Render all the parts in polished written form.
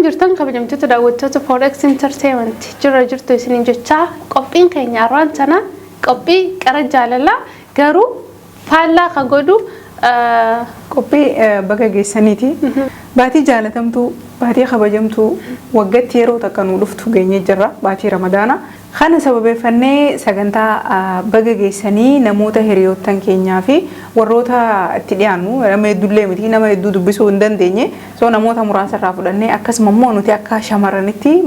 Akkam jirtan, kabajamtoota daawwattoota Forex Entertainment? Jirra jirtu isiniin jechaa, qophiin keenya arraan tana qophii qara jaalalaa, garuu faallaa ka godhu. Qophii baga geessaniiti. Baatii jaalatamtuu, baatii kabajamtuu, waggatti yeroo takka nuu dhuftu geenyee jirra, baatii Ramadaana. Kana sababeeffannee sagantaa baga geessanii namoota hiriyoottan keenyaa fi warroota itti dhiyaannu, nama hedduullee miti, nama hedduu dubbisuu hin dandeenye. So namoota muraasa irraa fudhannee, akkasuma immoo nuti akka shamarranitti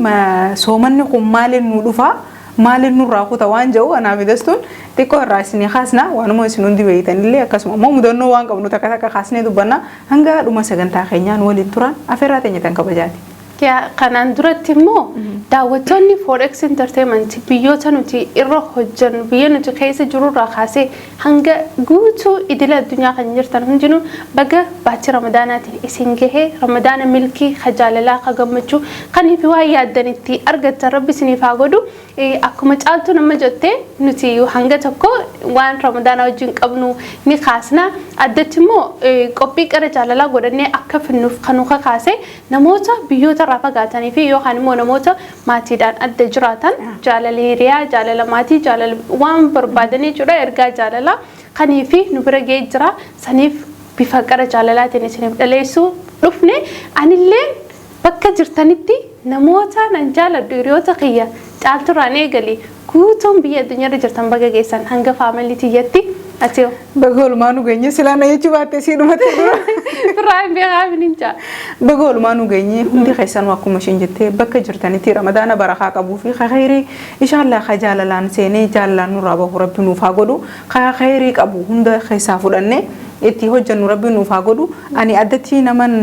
soomanni kun maaliin nu dhufa, maaliin nurraa kuta waan jedhu, anaa fi Dastuun xiqqoo irraa isinii kaasna. Waanuma isin hundi beeytanillee, akkasuma immoo mudannoo waan qabnu takka takka kaasnee dubbanna. Hanga dhuma sagantaa keenyaan waliin turan afeerraa teenya tan kabajaati. Kanaan duratti immoo daawwattoonni Forex Entertainment biyyoota nuti irra hojjennu, biyya nuti keessa jirurraa kaasee hanga guutuu idila addunyaa kan jirtan hundinuu, baga baatii Ramadaanaatiin isin gahee. Ramadaana milkii, ka jaalalaa, ka gammachuu kanii fi waan yaaddanitti argattan Rabbi isiniif haa godhu. Akkuma Caaltuu nama jettee, nuti hanga tokko waan Ramadaanaa wajjin qabnu ni kaasna. Addatti immoo qophii qara jaalalaa godhannee akka finnuuf kan nu kakaase namoota biyyoota irraa fagaatanii fi yookaan immoo namoota maatiidhaan adda jiraatan, jaalala hiriyaa, jaalala maatii, jaalala waan barbaadanii jechuudha. Ergaa jaalalaa kanii fi nu bira ga'ee jira. Saniif bifa qara jaalalaatiin isiniif dhaleessuu dhufne. Anillee bakka jirtanitti namoota nan jaaladhu, hiriyoota kiyya, Caalturraan eegali guutuun biyya addunyaarra jirtan, baga geessan, hanga family tiyyatti. Ati hoo? Baga oolmaa nu geenye. Silaa na jechuu baatte sii dhumatti dura. Firraa hin beekaa miniin. Baga oolmaa nu geenye hundi keessanuu. Akkuma isheen jettee, bakka jirtanitti Ramadaana barakaa qabuu fi khayrii inshallah ka jaalalaan seenee jaalalaan nurraa bahu Rabbi nuuf haa godhu. Ka khayrii qabu hunda keessaa fudhannee itti hojjennu Rabbi nuuf haa godhu. Ani addatti naman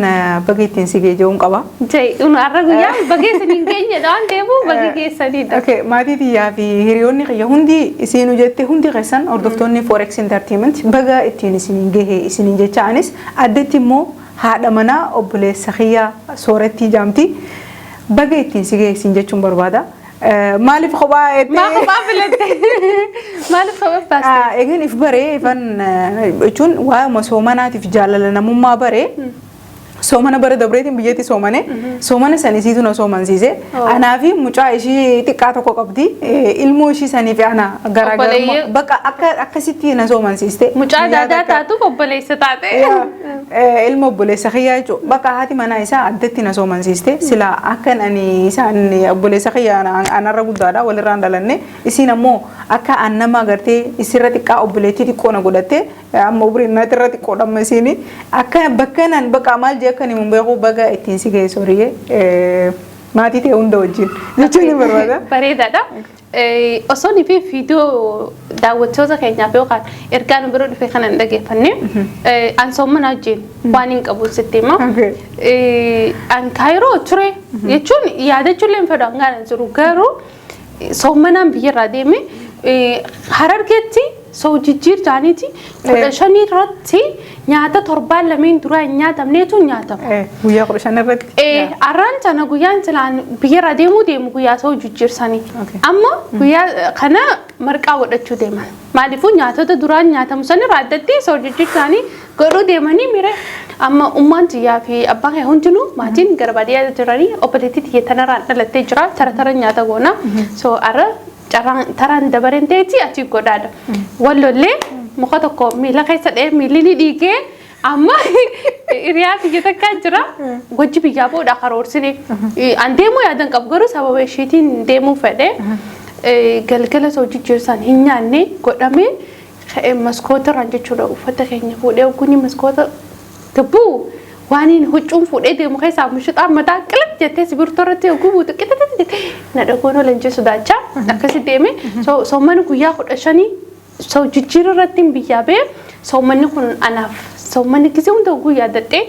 baga ittiin si ga'e jechuun qaba. Jai, har'a guyyaan baga isiniin geenyedha waan ta'eef baga geessanidha. Okay, maatii tiyyaa fi hiriyoonni kiyya hundi isiinu jette, hundi keessan hordoftoonni Forex Entertainment baga ittiin isiniin gahe isiniin jecha. Anis addatti immoo haadha manaa obboleessa kiyyaa Soorettii jaamti, baga ittiin si gahe isin jechuun barbaada. Maaliif kophaa jettee? Maa kophaa filatte? Maaliif kophaa baaste? Eegin if baree ifan jechuun waa'uma soomanaatiif jaalala namummaa baree, soomana bara dabreetiin biyyatti soomane, soomana san isiitu na soomansiise. Anaa fi mucaa ishii xiqqaa tokko qabdi, ilmoo ishii sanii fi ana garaagarummaa bakka akka akkasitti na soomansiiste. Mucaa daadaa taatuuf obboleessa taate. Ilma obboleessa kiyyaa jechuudha. Bakka haati manaa isaa addatti na soomansiiste. Sila akkan ani isaan obboleessa kiyyaa anarra guddaadha, walirraan dhalanne. Isiin ammoo akka an nama agartee isirra xiqqaa, obboleettii xiqqoo na godhatte. Amma umriin naatirra xiqqoodha, amma isiin akka bakka nan bakka maal jee akka himu beeku. Baga ittiin si ga'e sooriyee, maatii ta'e hunda wajjin jechuun ni barbaada. Bareedaadha. Osoo fi viidiyoo daawwattoota keenyaaf yookaan ergaa nu bira dhufe kana hin dhageeffanne, an soomana wajjin waan hin qabu sitti hima. An Kaayiroo ture jechuun yaadachuullee hin fedhu, hangaan hin jiru, garuu soomanaan biyyarraa deeme. Harargeetti soo jijjiirtaaniiti 15 irratti nyaata torbaan lameen duraa hin nyaatamneetu nyaatama. Guyyaa 15 irratti. Arraan tana guyyaan silaan biyyarraa deemuu deemu guyyaa soo jijjiirsanii. Amma guyyaa kana marqaa godhachuu deeman. Maaliifuu nyaatota duraan nyaatamu sanirraa addatti soo jijjiirsaanii godhuu deemanii mire. Amma ummaan tiyyaa fi abbaan kee hundinuu maatiin gara baadiyyaa jiranii, obboleettii tiyya tanarraan dhalattee jira, tara tara nyaata goona. So arra carraan taraan dabareen ta'eeti achi godhaadha. Wallollee muka tokko miila keessa dha'ee miilli ni dhiigee. Amma hiriyaa biyya takkaa jira, wajji biyyaa booda karoorsine. An deemuu yaadan qabu, garuu sababa isheetiin deemuu fedhe. Galgala soo jijjiirsan hin nyaanne godhamee ka'ee maskoota irraan jechuudha uffata keenya fuudhee ogguun maskoota gabbuu waan inni huccuun fuudhee deemu keessaa mushuxaan mataa qilip jettee sibirtoo irratti hogguu buutu qixixixi jettee na dhagoon oolan jee sodaachaa akkasi deeme. Soommanni guyyaa 15 soo jijjiiruu irratti biyyaa ba'e. Soommanni kun anaaf soommanni gisee hunda hogguu yaadadhee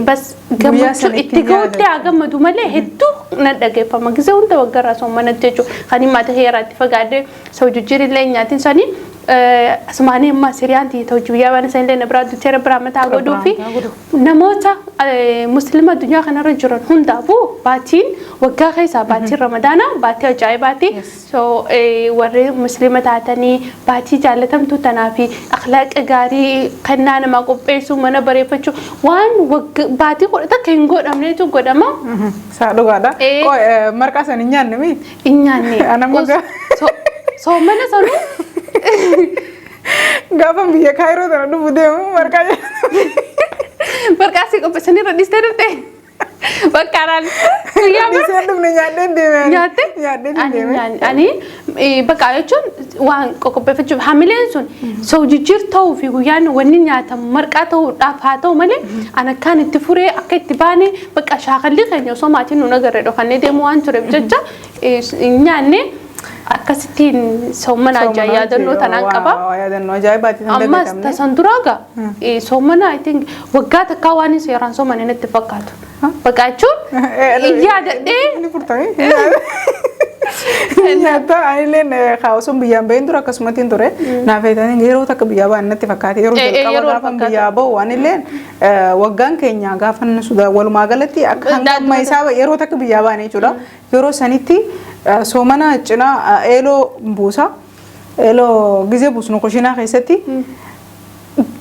bas gammachuu itti gahutti haa gammadu malee hedduu nan dhageeffama gisee hunda waggarraa soommanatti jechuudha. Kan hin maatii heeraa itti fagaadhee soo jijjiirillee nyaatiin sanii Asumaanii amma Siriyaan tiyya hojii biyyaa baana sanillee na biraa duttee rabbi rahmataa godhuu fi namoota Muslima addunyaa kanarra jiran hundaafuu baatiin waggaa keessaa baatiin Ramadaanaa baatii ajaa'ibaati. So warri Muslima taatanii baatii jaalatamtuu tanaa fi akhlaaqa gaarii kennaa namaa qopheessuu, mana bareeffachuu, waan baatii 11 hin godhamnetu godhama. Isaa dhugaadha. Marqaa san hin nyaanne mi? Hin nyaanne. Anamma Soomana sanuu gaafa biyya Kaayiroo tana dhufu deemu marqaa nyaanne. Marqaa si qopheessanii irra dhiistee dhufte. Bakka anaan guyyaa bara Dhiisee dhufne, nyaadheen deeme. Nyaatte? Nyaadheen Ani deeme. nyaanne. Ani bakka jechuun waan qoqopheeffachuuf hamileen sun soo jijjiir ta'uu fi guyyaan wanni nyaatamu marqaa ta'uudhaaf haa ta'u malee, an akkaan itti furee akka itti baane, bakka shaakalli keenya osoo maatiin nu agarre dhokannee deemuu waan tureef jecha hin nyaanne. Akkasittiin soomana ajaa'ibaa yaadannoo tanaan qaba. Yaadannoo ajaa'ibaati kan Ammas dagatamne. Tasan duraa gaa soomana, I think, waggaa takkaa waan seeraan soomane natti fakkaatu. Bakka jechuun yaadadhee. Ni furtanii. Nyaata anilleen osoo biyyaan bahin dura akkasumatti hin ture. Naaf eetanii yeroo takka biyyaa ba'an natti fakkaate. Yeroo jalqaba yeroo gaafa fakkaata. Biyyaa bahu anilleen waggaan keenya gaafa inni Sudaan walumaa galatti akka hanga amma isaa yeroo takka biyyaa ba'an jechuudha. Yeroo sanitti soomana cinaa eeloo buusa. Eeloo gizee buusnu kushinaa keessatti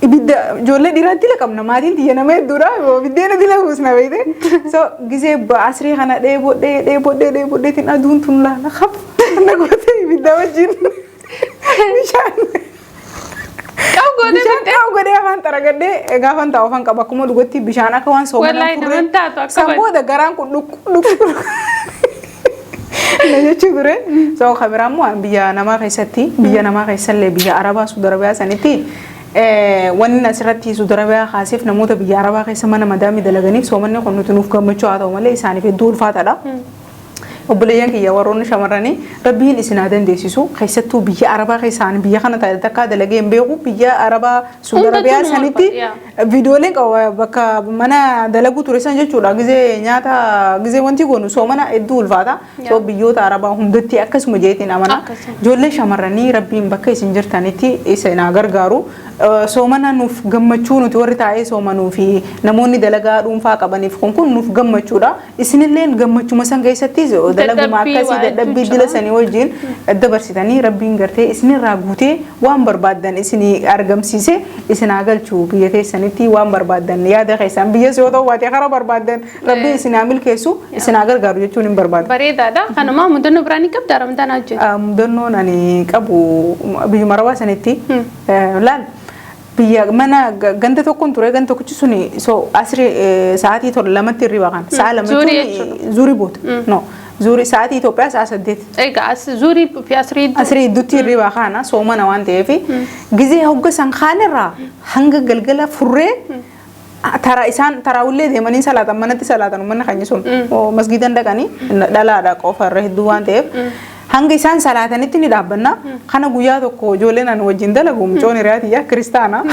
ibidda ijoollee dhiiraatti dila qabna, maatiin tiyya nama hedduudha, biddeena dila buusna beekte. So gizee asrii kana dheebodhee dheebodhee dheebodheetiin aduun tun laala kaf na goote, ibidda wajjin bishaan Qabu gootee bishaan qabu godhee afaan xaragadhee gaafan taa'u afaan qaba, akkuma dhugatti bishaan akka waan soomana Wallaahi naman taatu akka san booda garaan kun dhuqqu dhuqqu na jechuu ture. So kan biraa immoo biyya namaa keessatti, biyya namaa keessallee biyya Arabaa Suudi Arabiyaa sanitti, wanni asirratti Suudi Arabiyaa kaaseef namoota biyya Arabaa keessa mana madaamii dalaganiif soomanni kun nuti nuuf gammachuu haa ta'u malee isaaniif hedduu ulfaataadha. Obboleeyyan kiyya warroonni shamarranii, Rabbiin isin haa dandeessisu. Keessattuu biyya Arabaa keessaan biyya kana takkaa dalagee hin beeku, biyya Arabaa Suudi Hundattuu Arabiyaa nama sanitti ulfaata. Viidiyooleen qaba bakka mana dalaguu ture san jechuudha. Gizee nyaata gizee wanti goonu soomana hedduu ulfaata. So biyyoota Arabaa hundatti akkasuma jeetiin amana. Akkasuma. Ijoollee shamarranii, Rabbiin bakka isin jirtanitti isin haa gargaaru. Soomana nuuf gammachuu, nuti warri taa'ee soomanuu fi namoonni dalagaa dhuunfaa qabaniif kun nuuf gammachuudha. Isinilleen gammachuma san keessatti dalaguma Dadhabbii akkasii waa dadhabbii hedduu dila jira. sanii wajjin dabarsitanii Rabbiin gartee isinirraa guutee waan barbaaddan isinii argamsiise isin haa galchu biyya keessanitti. Waan barbaaddan, yaada keessan biyyas yoo ta'u baate karaa barbaaddan Rabbiin isin haa milkeessu, isin haa gargaaru jechuun hin barbaadu. Bareedaadha. Kanumaa mudannoo biraa ni qabda Ramadaan wajjin? Mudannoon ani qabu biyyuma Arabaa sanitti laal, biyya mana ganda tokkoon ture, ganda tokkichi suni so asri sa'aatii 2tti hirriba kan sa'a 2 Zuurii jechuun jechuudha. Zuurii booda, no, zuurii sa'aatii Itoophiyaa sa'a 8. Egaa as zuurii fi asrii hedduu. Asrii idduutti hirriba kaana, soomana waan ta'eef gizee hogga san kaanirraa hanga galgala furree tara isaan taraawillee deemanii salaatan, manatti salaatan uummanni keenya sun masgiidan dhaqanii dhalaadha qofa irra hedduu waan ta'eef hanga isaan salaatanitti ni dhaabbanna. Kana guyyaa tokko ijoolleen ani wajjin dalagu, mucoon hiriyaa tiyya kiristaana.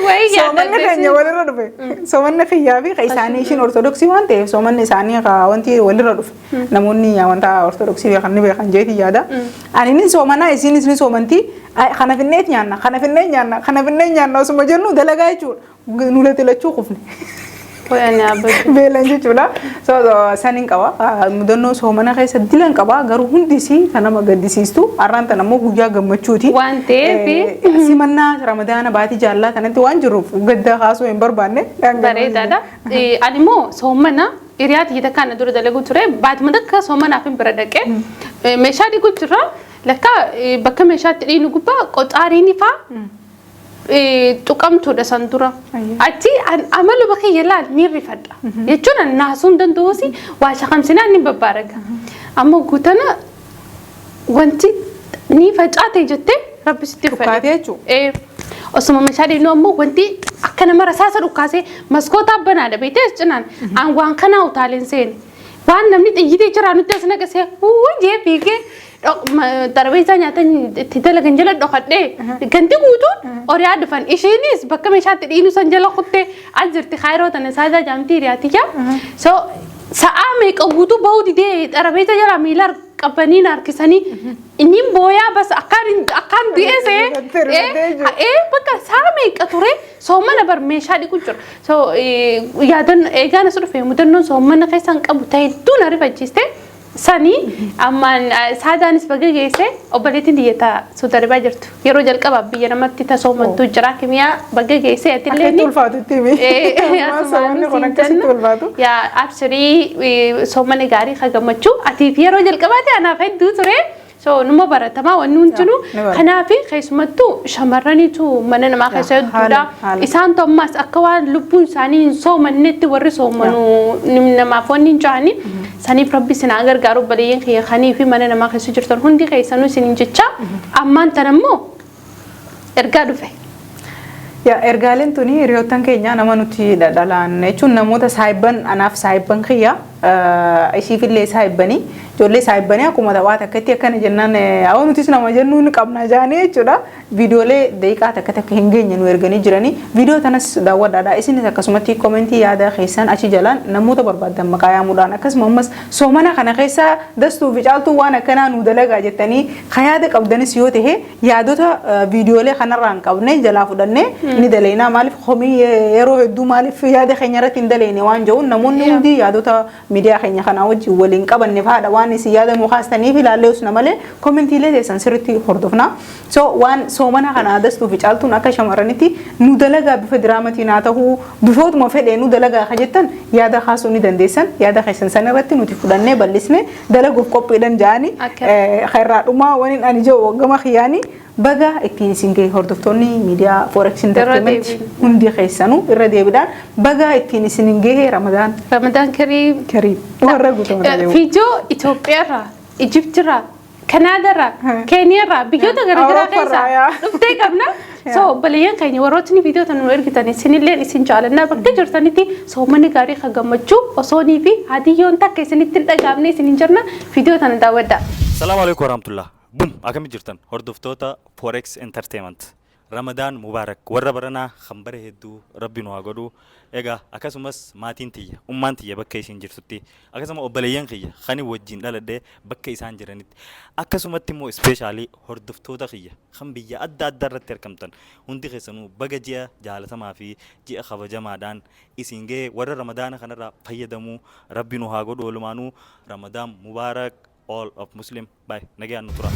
Wayii Soomanni yaadadde. keenya walirra dhufe. Soomanni kiyyaa fi isaanii, ishiin Ortodoksii waan ta'eef soomanni isaanii wanti walirra dhufe. Namoonni amantaa Ortodoksii beekan ni beekan jeetii yaada. Ani ni soomanaa, isiinis ni soomantii, kana finneet nyaanna, kana finnee nyaanna, kana finnee nyaanna osuma jennu dalagaa jechuudha. Nu lachuu kufne. Wayii abbaa. Beelan jechuudha. So saniin qaba. Mudannoo soomana keessa dilan qaba. Garuu hundisii kan nama gaddisiistu. Har'aan tan ammoo guyyaa gammachuuti. Waan ta'eef. Simannaa Ramadaana baatii jaallaa kanatti waan jiruuf gadda kaasuu hin barbaanne. Bareedaadha. Ani immoo soomana hiriyaa tiyya takka na dura dalagu ture. Baatuma takka soomanaaf hin bira dhaqee. Meeshaa dhiqu jira. Lakka bakka meeshaa itti dhiinu gubbaa qoxaariin ifaa tuqamtuudha san dura. Achi amaluma kiyya laal ni rifadha. Jechuun an naasuu hin danda'uusi, waa shakamsinaan ni babbaaraga. Amma guutana wanti ni facaate jettee Rabbi sitti fedhe. Dhukkaatee jechuudha. Osuma meeshaa dhiinu ammoo wanti akka nama rasaasa dhukkaasee maskoota banaadha beektee as cinaan. An waan kanaa utaaleen seene. Waan namni xiyyitii jira nutti as naqasee wuu jee fiigee xarabeessaa nyaata itti dalagan jala dhokadhee, ganti guutuun horiyaa dhufan, isheenis bakka meeshaatti dhiinu san jala kuttee as jirti. Kaayiroo tana saadaa jaamtii hiriyaatiyya. So sa'aa meeqa guutuu bahuu didee xarabeessa jala miila qabanii na harkisanii. Inni booyaa bas akkaan du'ee see bakka saa meeqa ture soomana bar meeshaa dhiqu jira. So yaadan eegaan as dhufe mudannoon soomana keessaan qabu ta'e hedduu na rifachiiste. Sanii ammaan saadaanis baga geesse obboleettiin biyya Saudi Arabia jirtu. Yeroo jalqabaaf biyya namatti tasoomantu jira kimiyaa baga geesse atillee. Akka itti ulfaatu itti himi. Soommanni kun akkasitti ulfaatu. Yaa abshirii soomana gaarii ka gammachuu atiif yeroo jalqabaati anaaf hedduu ture. So numa baratamaa wanni hundinuu kanaaf keessumattuu shamarraniitu mana namaa keessa hedduudha. Isaantu ammaas akka waan lubbuun isaanii hin soomannetti warri soomanu namaaf wanni hin ja'ani. Saniif rabbi isin haa gargaaru obboleeyyan kiyya kanii fi mana namaa keessa jirtan hundi keessanuu isiniin jecha ammaan tan ammoo ergaa dhufe. Yaa ergaaleen tuni hiriyoottan keenya nama nuti dhalaan jechuun namoota saayibban anaaf saayibban kiyya isiifillee saayibbanii ijoollee saayibbanii akkuma taphaa takkatti akkana jennaan awwa nutis nama jennuu ni qabna jaanii jechuudha. Viidiyoolee daqiiqaa takka takka hin geenye nu erganii jiranii viidiyoo tanas daawwadhaadha. Isinis akkasumatti comment yaada keessan achi jalaan namoota barbaaddan maqaa yaamuudhaan akkasuma ammas soomana kana keessa dastuu fi caaltuu waan akkanaa nu dalagaa jettanii ka yaada qabdanis yoo ta'e yaadota viidiyoolee kanarraa hin qabne jalaa fudhannee ni daleena. Maaliif komii yeroo hedduu maaliif yaada keenya irratti hin daleene waan jedhuun namoonni hundi yaadota miidiyaa keenya kanaa wajjin waliin qabanne fa'aadha waan isin yaada nu kaastaniif ilaallee usna malee koomentiilee teessan sirriitti hordofna. So waan soomana kana dastuu fi caaltuun akka shamarranitti nu dalagaa bifa diraamatiin haa ta'uu bifootuma fedhee nu dalagaa ka jettan yaada kaasuu ni dandeessan. Yaada keessan san irratti nuti fudhannee bal'isne dalaguuf qophiidhan ja'anii irraa dhumaa waniin ani jedhu gama kiyyaanii baga ittiin isin gahe hordoftoonni miidiyaa Forex Entertainment hundi keessanuu irra deebiidhaan baga ittiin isin gahe Ramadaan. Ramadaan Kariim. Kariim. Warra guutuu. Fiijoo Itoophiyaarraa, Ijiptirraa, Kanaadaarraa, Keeniyaarraa biyyoota garaagaraa keessaa dhuftee qabna. So obboleeyyan keenya warrootni viidiyoo nu ergitan isinillee isin jaalannaa bakka jirtanitti soommanni gaarii kan gammachuu osoonii fi hadiyyoon takka isinitti hin dhagaamne isin hin jirna viidiyoo tana daawwadhaa. Salaamu alaikum warahmatullah. Bum akkamitti jirtan hordoftoota Forex Entertainment. Ramadaan Mubaarak warra baranaa kan bara hedduu rabbi nu haa godhu. Egaa akkasumas maatiin tiyya ummaan tiyya bakka isin jirtutti akkasuma obboleeyyan kiyya kan wajjin dhaladhe bakka isaan jiranitti akkasumatti immoo specially hordoftoota kiyya kan biyya adda addaa irratti argamtan hundi keessanuu baga ji'a jaalatamaa fi ji'a kabajamaadhaan isin ga'e warra ramadaana kanarraa fayyadamuu rabbi nu haa godhu walumaanuu Ramadaan Mubaarak all of Muslim bye nagayaan nu tura.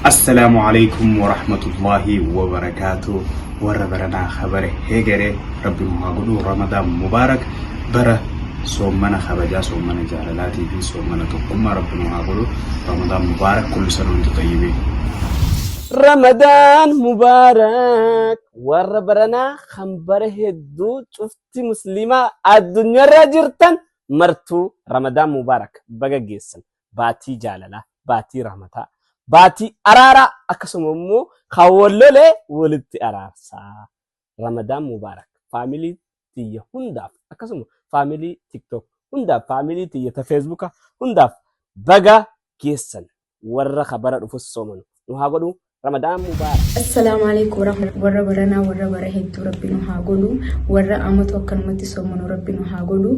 Assalaamu alaikum warahmatullahi wabarakaatu. Warra baranaa kabare heegere rabbi nu haa godhu. Ramadaan mubaarak bara soommana kabajaa soommana jaalalaatii fi soommana tokkummaa rabbi nu haa godhu. Ramadaan mubaarak kullu sana wantu xayyibee. Ramadaan mubaarak warra baranaa kan bara hedduu cufti musliimaa addunyaarra jirtan martuu Ramadaan mubaarak baga geessan baatii jaalalaa baatii rahmataa baatii araaraa akkasuma immoo kan wallolee walitti araarsaa Ramadaan mubaarak family tiyya hundaaf akkasuma family TikTok hundaaf family tiyya ta Facebooka hundaaf baga geessan warra kabara dhufus soomanu nu haa godhu Ramadaan mubaarak. Assalaamu alaikum warahmatullahi warra baranaa warra bara hedduu rabbi nu haa godhu warra amatu akkanumatti soomanu rabbi nu haa godhu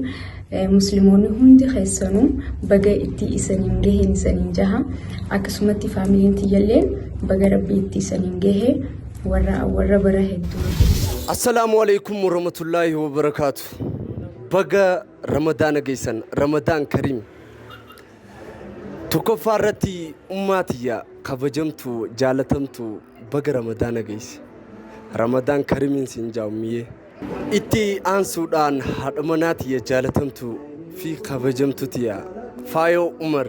musliimoonni hundi keessanuu baga itti isaniin gaheen isaniin jaha akkasumatti faamiliin tiyyallee baga rabbi itti isaniin gahe warra warra bara hedduu. Assalaamu alaikum warahmatullaahi wabarakaatu. Baga Ramadaana geessan Ramadaan Kariim. Tokkoffaa irratti ummaa tiyya kabajamtu jaalatamtu baga Ramadaana geesse. Ramadaan Kariimiin siin jaa ummiyyee. Itti aansuudhaan haadha manaa tiyya jaalatamtu fi kabajamtu tiyya Faayoo Umar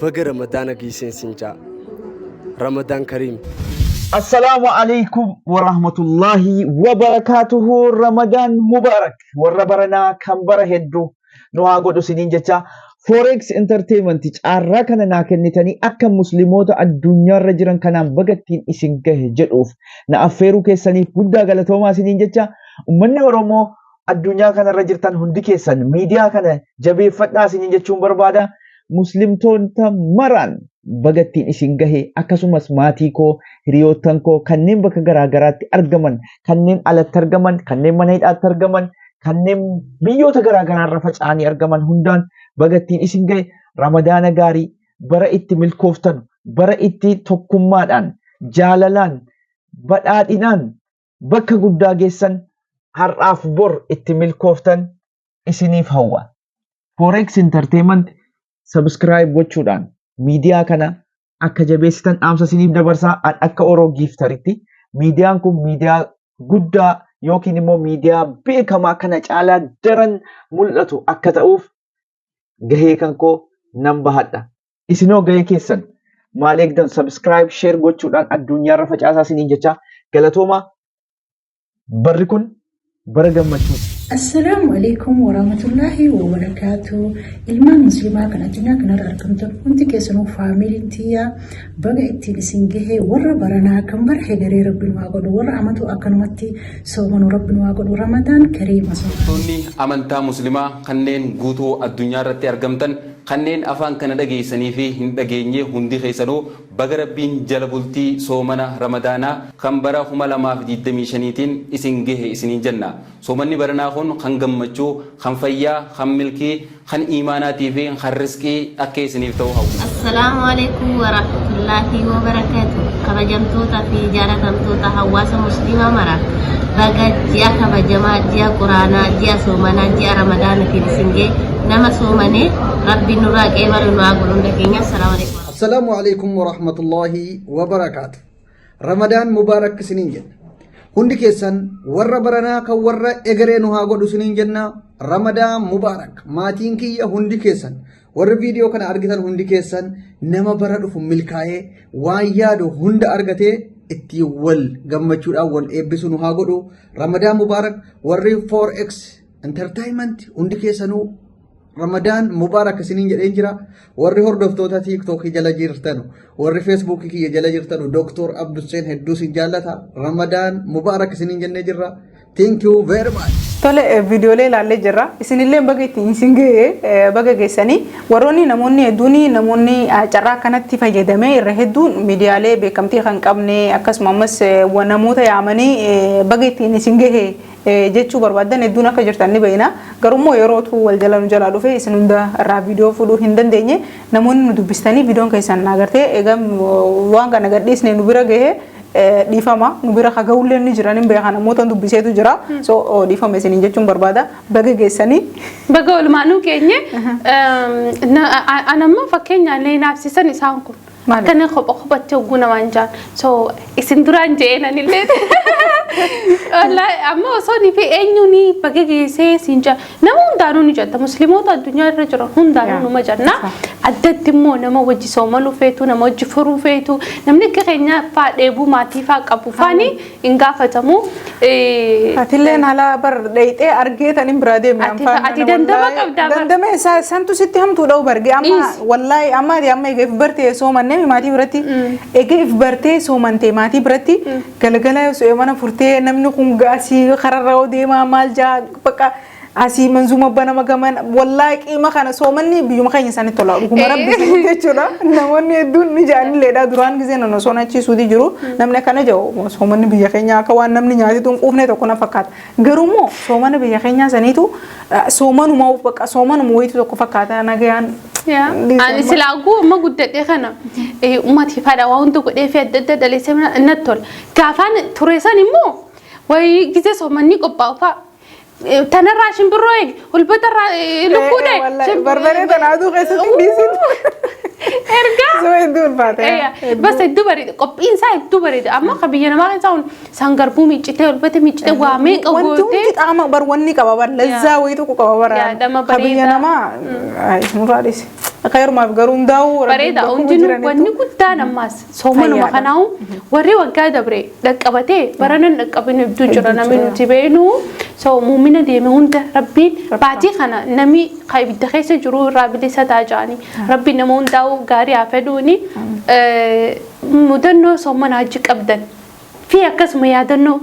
baga Ramadaana geesseen siin jaa. Ramadaan Kariim. Assalaamu alaikum warahmatullahi wabarakaatuhu. Ramadaan Mubarak warra baranaa kan bara hedduu nu haa godhu isiniin jecha Forex Entertainment carraa kana naa kennitanii akka musliimoota addunyaarra jiran kanaan baga ittiin isin gahe jedhuuf na affeeruu keessaniif guddaa galatoomaa isiniin jecha uummanni Oromoo addunyaa kanarra jirtan hundi keessan miidiyaa kana jabeeffadhaa isiniin jechuun barbaada. Muslimtoota maraan baga ittiin isin gahe akkasumas maatii koo hiriyoottan koo kanneen bakka garaa garaatti argaman kanneen alatti argaman kanneen mana hidhaatti argaman kanneen biyyoota garaa garaarra faca'anii argaman hundaan baga ittiin isin gahe ramadaana gaarii bara itti milkooftan. Bara itti tokkummaadhaan, jaalalaan, badhaadhinaan bakka guddaa geessan, har'aaf bor itti milkooftan isiniif hawwa. Forex Entertainment subscribe gochuudhaan miidiyaa kana akka jabeessitan dhaamsa isiniif dabarsaa. An akka Oroo Giiftaritti miidiyaan kun miidiyaa guddaa yookiin immoo miidiyaa beekamaa kana caalaa daran mul'atu akka ta'uuf gahee kan koo nan bahadha. Isinoo gahee keessan maal eegdan? Subscribe, share gochuudhaan addunyaarra facaasaa isiniin jechaa, galatoomaa. Barri kun bara gammachuuti. Assalaamu alaikum warahmatullahi wabarakatuh. Ilmaan musliimaa kan addunyaa kanarra argamtan hundi keessanuu, faamiliin tiyyaa, baga ittiin isin gahee. Warra baranaa kan bara hegaree Rabbi nu haa godhu, warra amatu akkanumatti soomanu Rabbi nu haa godhu. Ramadaan kariima. Hordoftoonni amantaa Muslimaa kanneen guutuu addunyaa irratti argamtan, kanneen afaan kana dhageessanii fi hin dhageenye hundi keessanuu, baga Rabbiin jala bultii soomana Ramadaanaa kan bara 2025tiin isin gahe isiniin jenna. Soomanni baranaa kun kan gammachuu, kan fayyaa, kan milkii, kan iimaanaatii fi kan risqii akka isiniif ta'u hawwina. Assalaamu alaikum warahmatullaahi wabarakaatu. Kabajamtoota fi jaalatamtoota hawaasa musliimaa mara, baga ji'a kabajamaa, ji'a quraanaa, ji'a soomanaa, ji'a ramadaanatiin isin ga'e. Nama soomanee Rabbi nurraa qeebalu nu haa godhu hunda keenya. Assalaamu alaikum. Assalaamu alaikum warahmatullahi wabarakaatu. Ramadaan mubaarak isiniin jenna. Hundi keessan warra baranaa kan warra egeree nu haa godhu isiniin jenna. Ramadaan mubaarak. Maatiin kiyya hundi keessan, warri viidiyoo kana argitan hundi keessan, nama bara dhufu milkaa'ee waan yaadu hunda argatee ittiin wal gammachuudhaan wal eebbisu nu haa godhu. Ramadaan mubaarak. Warri 4x Entertainment hundi keessanuu Ramadaan mubaarak isiniin jedheen jira. Warri hordoftoota TikTokii jala jirtanu, warri Facebookii kiyya jala jirtanu, Dooktor Abdusseen hedduu isin jaallata. Ramadaan mubaarak isiniin jennee jirra. Thank you very much. Tole, viidiyoolee ilaallee jirra. Isinillee baga ittiin isin ga'e, baga geessanii. Warroonni namoonni hedduun, namoonni carraa akkanatti fayyadamee irra hedduun miidiyaalee beekamtii kan qabne, akkasuma ammas namoota yaamanii baga ittiin isin gahe jechuu barbaadan hedduun akka jirtan ni beekna. Garuu yerootu wal jala nu jalaa dhufe isin hunda irraa viidiyoo fuudhuu hin dandeenye. Namoonni nu dubbistanii viidiyoon keessan agartee egaa waan kana gadhiisne nu bira gahe, dhiifama. Nu bira haga'ullee ni jiran hin beekan, namoota dubbiseetu jira. So dhiifama isiniin jechuun barbaada. Baga geessanii. Baga olmaanuu keenye. Anammoo fakkeenyaan naafsisan isaan kun. Akkana kopha kophatti hogguu namaan jaan. So isin duraan je'een anillee. Wallaahi amma osoo ni fi eenyuun baga geessee siin jaa. Nama hundaanuu ni jetta. Musliimoota addunyaa irra jiran hundaanuu numa jenna. Addatti immoo nama wajji soomanuu feetu, nama wajji furuu feetu, namni akka keenyaa faa dheebuu maatii faa qabu faani hin gaafatamu. Atilleen haala bar dheeyxee argee tanin biraa deeme. Ati dandama qabdaa bar. Dandama isaa santu sitti hamtuu dha'u barge amma. Wallaahi amma ati amma egaa if bartee soomannee maatii biratti, egaa if bartee soomantee maatii biratti galgala mana furtee, namni kun asii kararra yoo deemaa maal jaa, bakka asii manzuma banama gaman. Wallaahi qiima kana soomanni biyyuma keenya isaanitti tola, dhuguma Rabbi isinitti jechuudha. Namoonni hedduun ni ja'anilleedha. Duraan gisee nan osoo achi suutii jiru namni akkana jedhu, soomanni biyya keenyaa akka waan namni nyaatitu hin quufne tokko na fakkaata. Garuu immoo soomana biyya keenyaa saniitu soomanuma bakka soomanuma wayitu tokko fakkaata nagayaan. Ani silaa guu amma guddadhee kana ummati fadha waa hunda godhee fi adda adda dhaleessee natti tola. Gaafaan ture san immoo wayii gisee soomanni qophaa'u fa'a. Tanarraa shimbirroo eegi, hulbatarraa lukkuu ta'e. Barbaree tana aduu keessatti hin dhiisin. Ergaa. Soo hedduu ulfaata. Bas hedduu bareeda. Qophiin isaa hedduu bareeda. Amma akka biyya namaa keessaa kun sangarbuu miiccitee, hulbata miiccitee, waa meeqa Wanti gootee. hundi xaama bar wanni qaba bar lazzaa wayii tokko qaba bara. Yaadama Ka biyya bareeda. namaa nurraa dhiisi. Akka heerumaaf garuu hundaa'uu Bareeda. Hundinuu wanni guddaan ammaas soomanuma. Fayyaadha. Kanaa'u warri waggaa dabre dhaqqabatee baranan dhaqqabin hedduu jira, namni nuti beeknu. So muumina deeme hunda Rabbiin baatii kana nami ka ibidda keessa jiru irraa bilisa ta'a jedhanii, Rabbiin nama hundaa'u gaarii haa fedhuuni. Mudannoo soomana hajji qabdan fi akkasuma yaadannoo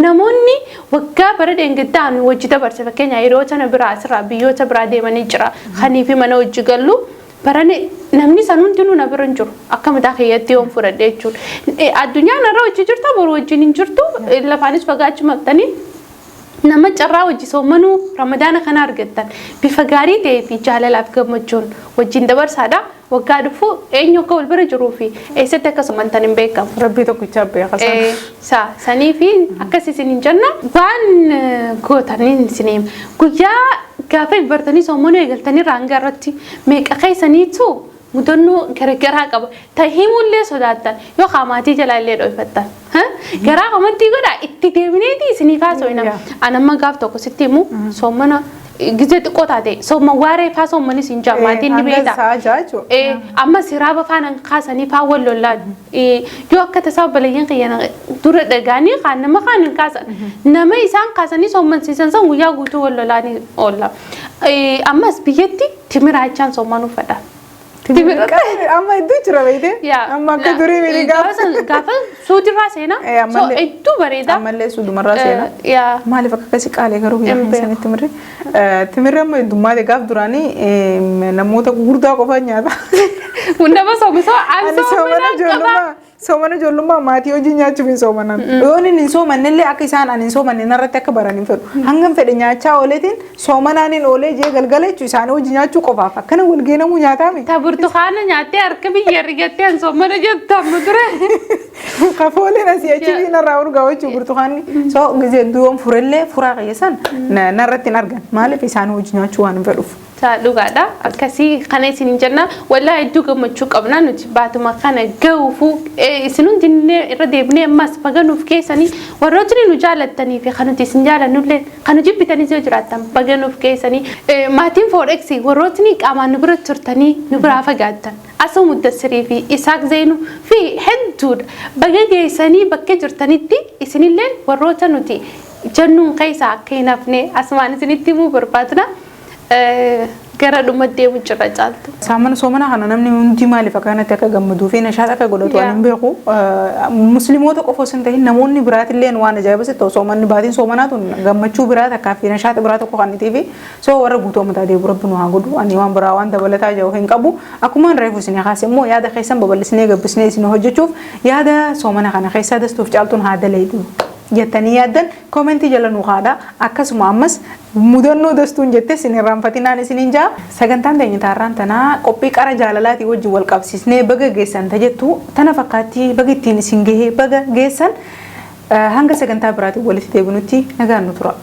namoonni waggaa bara dheengaddaan wajji dabarse, fakkeenya hiriyoota sana biraa asirraa biyyoota biraa deemanii jira kanii fi mana hojii gallu barane, namni san hundinuu na bira hin jiru akka mataa kiyyatti yoon fudhadhe jechuudha. Addunyaan har'a hojii jirta, boru wajjin hin jirtu, lafaanis fagaachuu maqtanii. Nama carraa hojii soomanuu Ramadaana kana argattan bifa gaarii ta'ee fi jaalalaaf gammachuun wajjin dabarsaadha. Waggaa dhufu eenyu akka wal bira jiruu fi eessatti akka somantan hin beekamu. Rabbii tokkichaa beeka sana. Sa sanii fi akkas isin hin jenna waan gootaniin isin hima. Guyyaa gaafa bartanii soomanuu eegaltanii raangaa irratti meeqa keessaniitu mudannoo garagaraa qaba. Ta himuullee sodaattan yookaan maatii jalaa illee dho'ifattan. Garaa amantii godhaa itti deebineeti isiniif haasofna. Ani amma gaaf tokko sitti himu soomana gizee xiqqoo taate sooma waaree faa soomanis hin jaa maatiin ni beekta. Hanga sa'a ja'a jechuudha. Amma siraaba faana kaasanii faa wal lollaan yoo akka tasaa obboleeyyan kiyya dura dhagaanii kaan nama kaan hin kaasan. Nama isaan kaasanii soommansiisan san guyyaa guutuu wal lolaanii oolla. Ammas biyyatti timiraachaan soomanuu fedha. Timira amma hedduu jira beekte. Amma akka durii miti gaafa. Gaafa suutirraa seenaa. So hedduu bareeda. Ammallee suudumarraa seenaa. Maaliif akka akkasii qaalee garuu biyya keenya sanitti timirri. Timirri amma heddummaate gaaf duraanii namoota gurguddaa qofa nyaata. Nama soomisoo an soomana qaba. Soomana ijoollummaa maatii hojii nyaachuuf hin soomanan. Yoo inni hin soomanne illee akka isaan ani hin soomanne narratti akka baran hin fedhu. Hangam fedhe nyaachaa ooleetiin soomanaan hin oolee jee galgala jechuun isaanii hojii nyaachuu qofaaf akkana wal geenamuu nyaataami. Ta burtukaana nyaattee harka biyya rigattee an soomana jettu amma ture. Kafooleen asii achi fi narraa urgaa jechuun burtukaanni. So gizee du'oon furellee furaa keessan narratti hin argan. Maaliif isaan hojii nyaachuu waan hin fedhuuf. Saa dhugaadha. Akkasii kana isin jenna. Wallaahi hedduu gammachuu qabna nuti baatuma kana gahuufu isin hundinne irra deebinee ammas baganuuf keessanii warrootni nu jaalattanii fi kan nuti isin jaalannullee kan nu jibbitanis yoo jiraattan baganuuf keessanii maatiin Forex warrootni qaamaan nu bira turtanii nu biraa fagaattan. Asuu Muddassirii fi Isaaq Zeenuu fi hedduudha. Baga geessanii bakka jirtanitti isinillee warroota nuti jennuun keessaa akka hin hafne asumaan isinitti himuu barbaadna. Gara dhuma deemu jira caaltu. Saamana soomana kana namni hundi maaliif akkanatti akka gammaduu fi nashaata akka godhatu waan hin beeku. Musliimoota qofa osoo hin ta'in namoonni biraatillee waan ajaa'iba sitti ta'u soomanni baatiin soomanaa tun gammachuu biraa takkaa fi nashaata biraa tokko kan fi soo warra guutuu amataa deebi'u rabbi nu haa godhu. Ani waan biraa waan dabalataa jiru hin qabu. Akkuma reefu isin kaase immoo yaada keessan babal'isnee gabbisnee isin hojjechuuf yaada soomana kana keessaa dastuuf caaltuun haa daleedu jettanii yaaddan koomentii jala nu kaadha. Akkasuma ammas mudannoo dastuun jette isin irraanfatinaan isiniin jaa. Sagantaan teenya taarraan tanaa qophii qara jaalalaatii wajjin wal qabsiisnee baga geessan tajettu tana fakkaatti baga ittiin isin gahee baga geessan hanga sagantaa biraatiin walitti deebinutti nagaan nu tura.